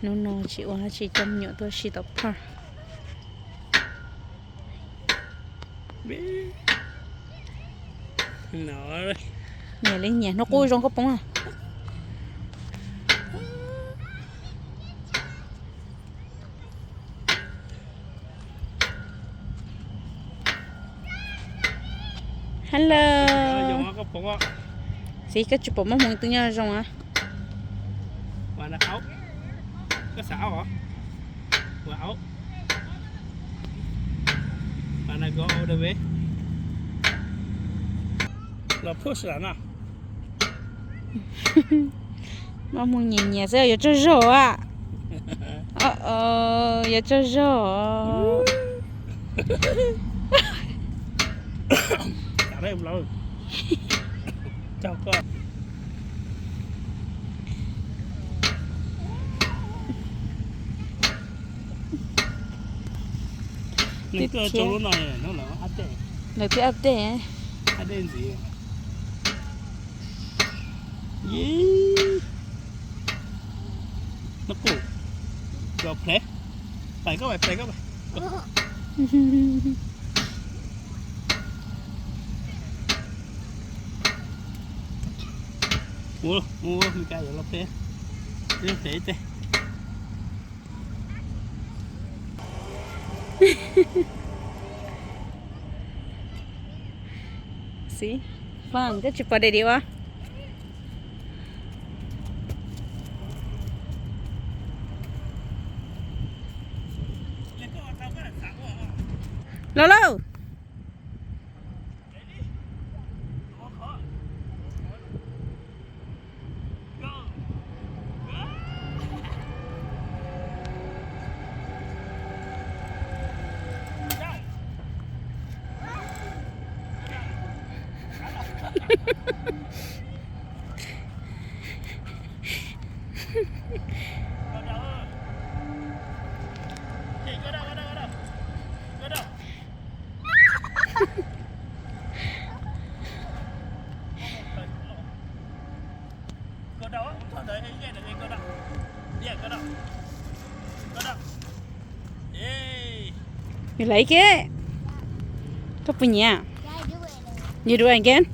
Hnub no tsis ua dab tsi, coj me nyuam tuaj ua si tom park. Nyiam li nyiam hnub qub zoo koj poob. Hello. Txiv, koj tsis pom Maj Hmoo twb nyob zoo a. Maj Hmoo nyiam nyiam xwb, yuav tsaug zog a. Yuav tsaug zog. Nws twb ab teg. Ab teg ntxiv. Nws qus, pais koj pais, pais koj pais. Mus, mus, Meskas yuav los pem, pem ib teg. Xib, Faj, koj tsis pom Daddy ua? Los lauj. Nws laiv ke. Koj puas nyiam? You do it again?